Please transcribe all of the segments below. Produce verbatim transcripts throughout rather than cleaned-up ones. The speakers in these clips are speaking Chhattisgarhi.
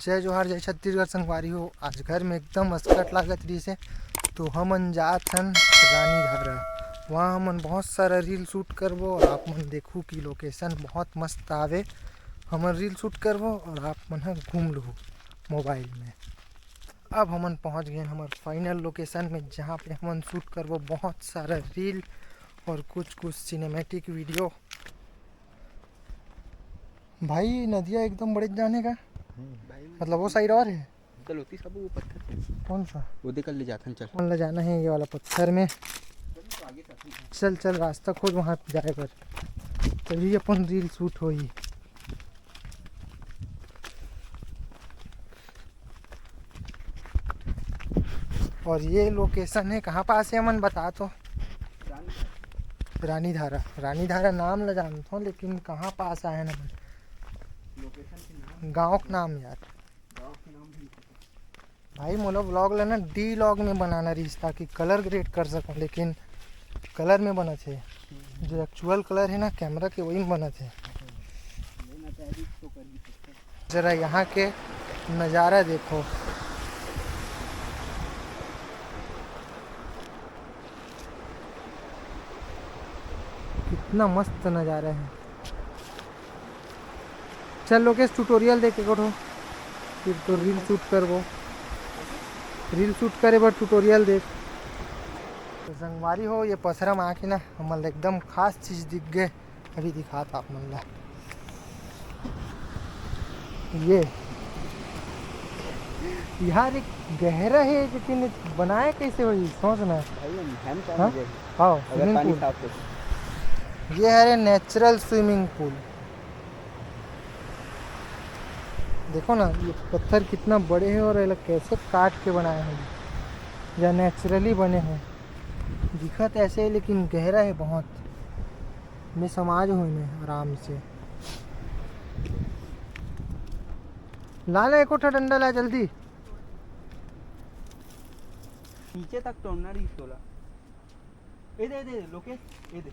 जय जोहार, जय छत्तीसगढ़ संगवारी हो। आज घर में एकदम असकट लागत रहिस हे, तो हमन जात हन रानीधारा। वहाँ हमन बहुत सारा रील शूट करबो और आप मन देखू कि लोकेशन बहुत मस्त आवे। हमन रील शूट करबो और आप मन ह घूम लूहू मोबाइल में। अब हमन पहुँच गए हमर फाइनल लोकेशन में, जहाँ पे हमन शूट करबो बहुत सारा रील और कुछ कुछ सिनेमैटिक वीडियो। भाई, नदिया एकदम बड़े जाने का, भाई, मतलब वो साइड और है। चल होती सब वो पत्थर। कौन सा? वो देख ले जाथन, चल। कौन ले जाना है ये वाला पत्थर में? चल, चल, रास्ता खोज वहाँ जाए बर, तभी अपन रील शूट होई। और ये लोकेशन है कहाँ पास है, मन बता तो। रानीधारा। रानीधारा नाम ला जानथो, लेकिन कहाँ पास आए ना मन? लोकेशन के नाम? गाँव के नाम यार। गाँव के नाम भी नहीं पता। भाई, मोला व्लॉग ला ना डी लॉग में बनाना रहिस, ताकि कलर ग्रेड कर सकूँ, लेकिन कलर में बनत हे। जो एक्चुअल कलर है ना, कैमरा के, वही में बनत हे। जरा यहाँ के नज़ारा देखो, कितना मस्त नज़ारा है। चल लोकेश, ट्यूटोरियल देख के करो, फिर तो रील शूट करबो। रील शूट करे बर ट्यूटोरियल देख। तो संगवारी हो, ये पथरा में आके ना हमन ला एकदम खास चीज़ दिख गए। अभी दिखात आप मन ला। ये यार, एक गहरा है, लेकिन बनाए कैसे होही, सोच ना। भाई, हम, हम क्या हाँ? मजे हैं? हाँ, अगर swimming पानी pool। साफ हो तो। ये हरे natural swimming pool। देखो ना, ये पत्थर कितना बड़े है और एला कैसे काट के बनाए हैं, या naturally बने हैं। दिखत ऐसे है, लेकिन गहरा है बहुत। मैं समाज हूँ इन्हें आराम से। ला ना, एको ठा डंडा ला जल्दी। नीचे तक तोड़ना रही तोला। ए दे, ए दे, लोकेश, ए दे।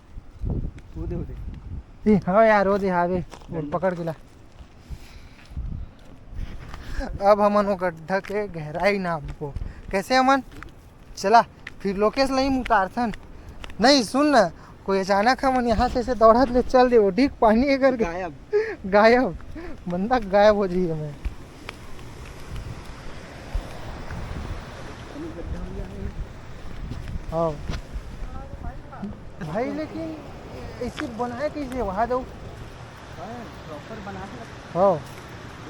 वो दे, वो दे। ए, हाँ यार, वो दे, हाँ बे, वो डंडा। पकड़ के ला। अब हमन वो गड्ढा के गहराई नापबो। कैसे हमन? चला, फिर लोकेश ला ही उतारथन। नहीं, सुन ना, कोई अचानक हमन यहाँ से ऐसे दौड़त ले चल दे, वो डीक पानी है करके गायब। गायब, बंदा गायब हो जाइए मैं। हाँ भाई, लेकिन ऐसे बनाए कैसे वहाँ दो? हाँ, proper बना के रख। हाँ।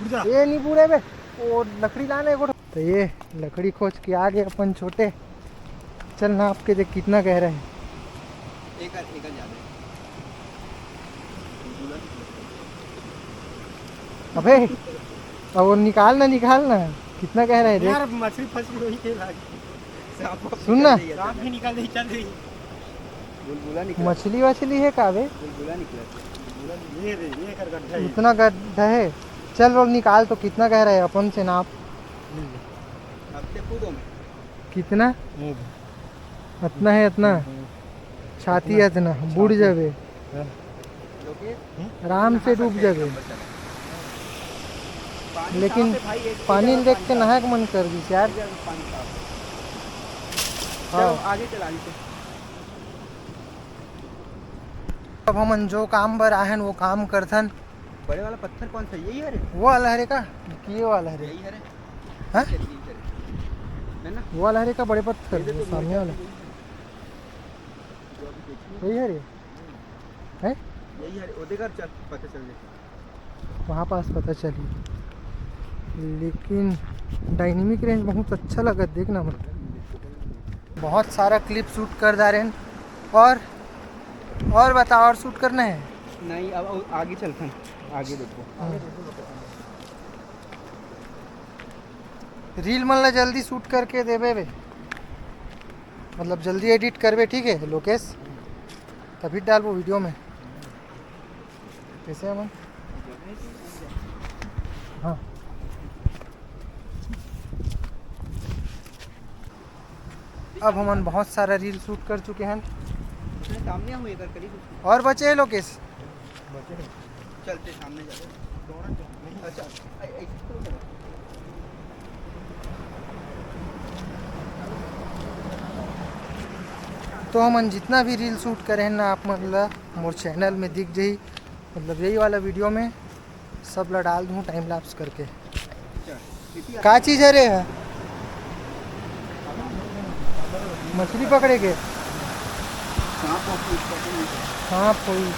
उड़ जा। ये नहीं पूरे बे, वो लकड़ी लाने को। तो ये लकड़ी खोज के आ गए अपन छोटे। चल नाप के देख कितना गहरा है। एक, एक ज्यादा है। अबे, अब वो निकाल ना, निकाल ना, कितना गहरा है देख। यार, मछली फंसी हुई के लाग। सांप वाप सुन ना। निकल जाइए, सांप भी निकल जाइए, चल रही। बुलबुला निकला। मछली वछली है का बे? बुलबुला निकला। ये रे, ये कर गड्ढा है। उतना गड्ढा है। चल वो निकाल तो, कितना गहरा है, अपन से नाप। अब ते कूदो में। कितना? ये दे। अतना है, अतना। हम्म। छाती अतना। अतना, बूड़ छाती। जाबे। हाँ। आराम से डूब जाबे। पानी लेकिन साफ है भाई, एक पानी लीटर देख के पानी नहाए के मन कर दिस यार। साफ है। पानी साफ है। हाँ। चलो, आगे चला लीजिए। अब हमन जो काम बर आहन, वो काम करथन। बड़े वाला पत्थर कौन सा? यही हरे? वो वाला हरे का? कि ये वाला हरे? यही हरे। हाँ? यही हरे। है ना? वो वाला हरे का बड़े पत्थर, ये देखो, वो सामने वाला। जो अभी देखिए। यही हरे? हैं? यही हरे, वो देखा, चल, पता चल जाए। वहाँ पास पता चली। लेकिन डायनेमिक रेंज बहुत अच्छा लगा, देखना मत। बहुत सारा क्लिप शूट कर डारेन। और, और बता, और शूट करना है? नहीं, अब आगे चलते हैं, आगे देखो। हाँ। रील मन ला जल्दी शूट करके देबे बे, मतलब जल्दी एडिट करबे, ठीक है लोकेश, तभी डालबो वीडियो में। कैसे हमन? हाँ, अब हमन बहुत सारा रील शूट कर चुके हैं। उसने सामने हम ये कर करी कुछ। और बचे हैं लोकेश? बचे हैं। चलते सामने जाते। अच्छा, ऐ-, ऐसे तो करो। तो हमन जितना भी रील शूट करे हैं ना, आप मन ला मोर चैनल में दिख जाही, मतलब यही वाला वीडियो में सब ला डाल दूँ टाइम लैप्स करके। का चीज है रे? मछली पकड़े के? सांप होई।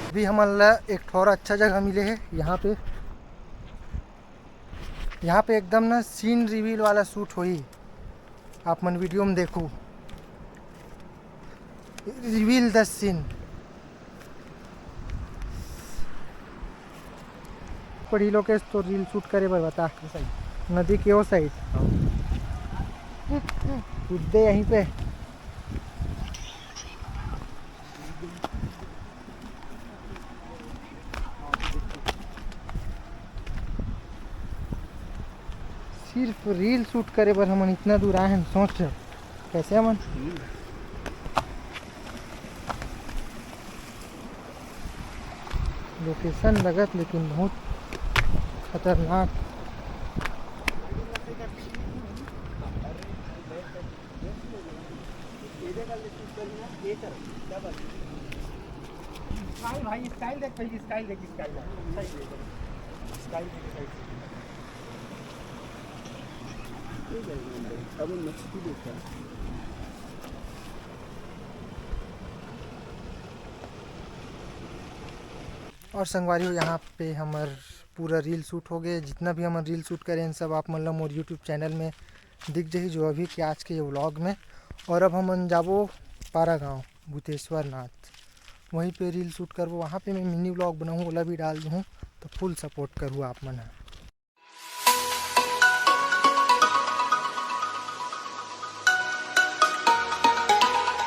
अभी हमन ला एक ठो और अच्छा जगह मिले है यहाँ पे। यहाँ पे एकदम ना सीन रिवील वाला शूट होई, आप मन वीडियो में देखू। Reveal the scene. पढ़ी लोकेश, तो रील शूट करे बर बता। नदी के ओ साइड। कूद दे यहीं पे। सिर्फ रील शूट करे बर हमन इतना दूर आए हैं, सोच कैसे हमन। लोकेशन लगत लेकिन बहुत खतरनाक। स्टाइल भाई, स्टाइल देख भाई, स्टाइल देख, स्टाइल देख, स्टाइल देख, स्टाइल देख। अब मछली देखा। और संगवारी हो, यहाँ पे हमर पूरा रील शूट हो गए। जितना भी हमन रील शूट करें सब आप मन ला मोर यूट्यूब चैनल में दिख जाही, जो अभी के आज के ये व्लॉग में। और अब हमन जाबो पारा गाँव भूतेश्वर नाथ, वहीं पे रील शूट करबो, वहाँ पे मैं मिनी व्लॉग बनाऊँ, ओला भी डाल दूँ, तो फुल सपोर्ट करूँ आप मन ह।